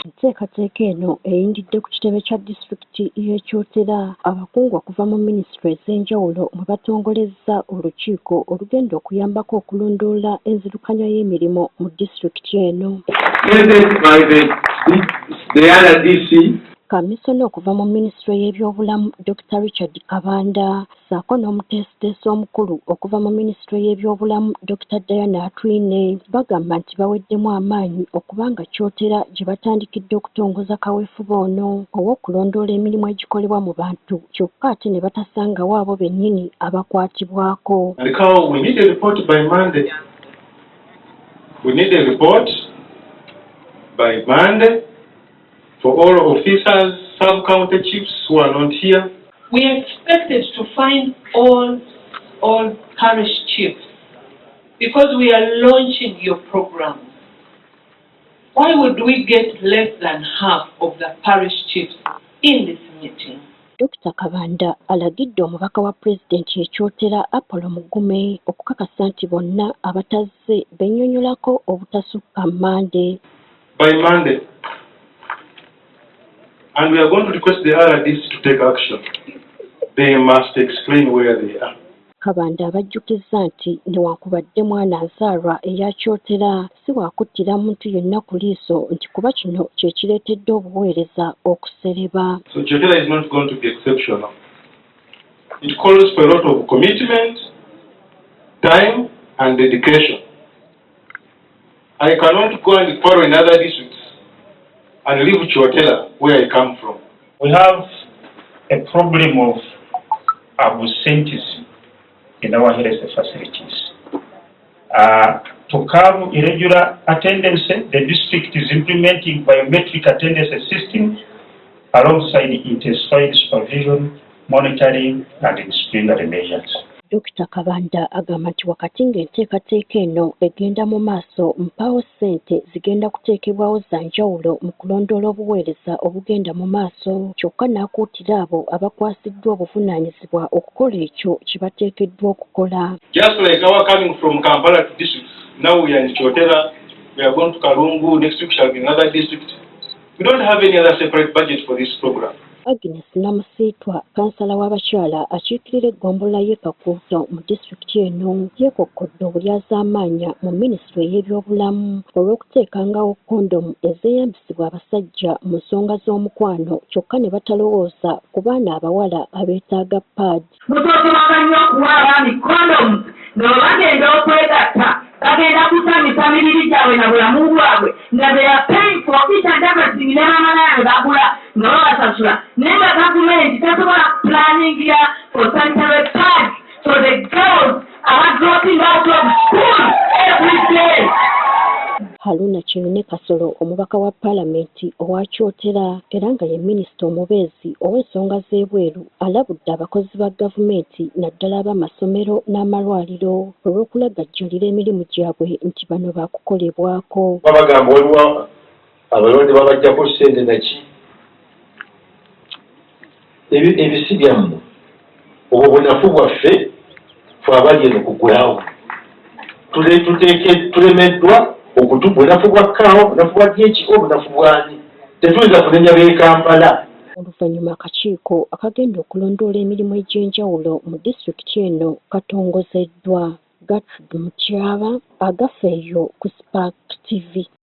Enteekateeka eno eyindidde ku kitebe kya disitulikiti y'e Kyotera abakungu okuva mu minisitule ez'enjawulo mwe batongolezza olukiiko olugenda okuyambako okulondoola enzirukanya y'emirimu mu disitulikiti eno. By the RDC. Kamisona okuva mu minisitule y'ebyobulamu Dr Richard Kabanda ssaako n'omuteesiteesi omukulu okuva mu minisitule y'ebyobulamu Dr Diana Atwine bagamba nti baweddemu amaanyi okuba nga Kyotera gye batandikidde okutongoza kaweefube ono ow'okulondoola emirimu egikolebwa mu bantu kyokka ate ne batasangawo abo bennyini abakwatibwako. We need a report by Monday. We need a report by Monday for all officers, sub-county chiefs who are not here. We expected to find all parish chiefs because we are launching your programs. Why would we get less than half of the parish chiefs in this meeting? Dr Kabanda alagidde omubaka wa pulezidenti e Kyotera Apollo Mugume okukakasa nti bonna abatazze bennyonnyolako obutasukka Mmande. By Monday. And we are going to request the RDC to take action. They must explain where they are. Kabanda abajjukizza nti newankubadde mwana nzaalwa eya Kyotera si waakuttira muntu yenna ku liiso nti kuba kino kye kireetedde obuweereza okusereba. So Kyotera is not going to be exceptional. It calls for a lot of commitment, time, and dedication. I cannot go and quarrel in other districts and leave Kyotera where I come from. We have a problem of absenteeism in our health facilities. To curb irregular attendance, the district is implementing biometric attendance system alongside intensified supervision, monitoring, and disciplinary measures. Dr Kabanda agamba nti wakati ng'enteekateeka eno egenda mu maaso mpaawo ssente zigenda kuteekebwawo za njawulo mu kulondoola obuweereza obugenda mu maaso kyokka n'akuutira abo abakwasiddwa obuvunaanyizibwa okukola ekyo kye bateekeddwa okukola. Just like our coming from Kampala to districts, now we are in Kyotera, we are going to Kalungu, next week shall be another district. We don't have any other separate budget for this program. Agnes Namusiitwa kansala w'abakyala akiikirira eggombolola y'e Kakuuto mu disitulikiti eno yeekokkodde obulyazaamaanya mu minisitule y'ebyobulamu olw'okuteekangawo kondomu ezeeyambisibwa abasajja mu nsonga z'omukwano kyokka ne batalowooza ku baana abawala abeetaaga pad. Musookebwanga nnyo okuwa abaami kondomu nga bwe bagenda okwegatta bagenda kusanyusa mibiri gyabwe na bulamu bwabwe nga they are paying for each and everything ne bamalaaya bagula nga babasasula naye nga gavumenti tasobola planningira for sanitary pads for the girls are dropping out of school every day. Haruna Kyeyune Kasolo omubaka wa paalamenti owa Kyotera era nga ye minisita omubeezi ow'ensonga z'ebweru alabudde abakozi ba gavumenti naddala ab'amasomero n'amalwaliro olw'okulagajjalira emirimu gyabwe nti bano baakukolebwako. Babagamba waliwo abalonde babajjako ssente naki ebisi byammwe obwo bunafu bwaffe fe abali eno ku ground tulemeddwa okutu bunafu bwa kkaawa bunafu bwa DHO obunafu bwani tetuyinza kunenya b'e Kampala. Oluvannyuma akakiiko akagenda okulondoola emirimu egy'enjawulo mu disitulikiti eno katongozeddwa. Gertrude Mutyaba, Agafeeyo ku Spark TV.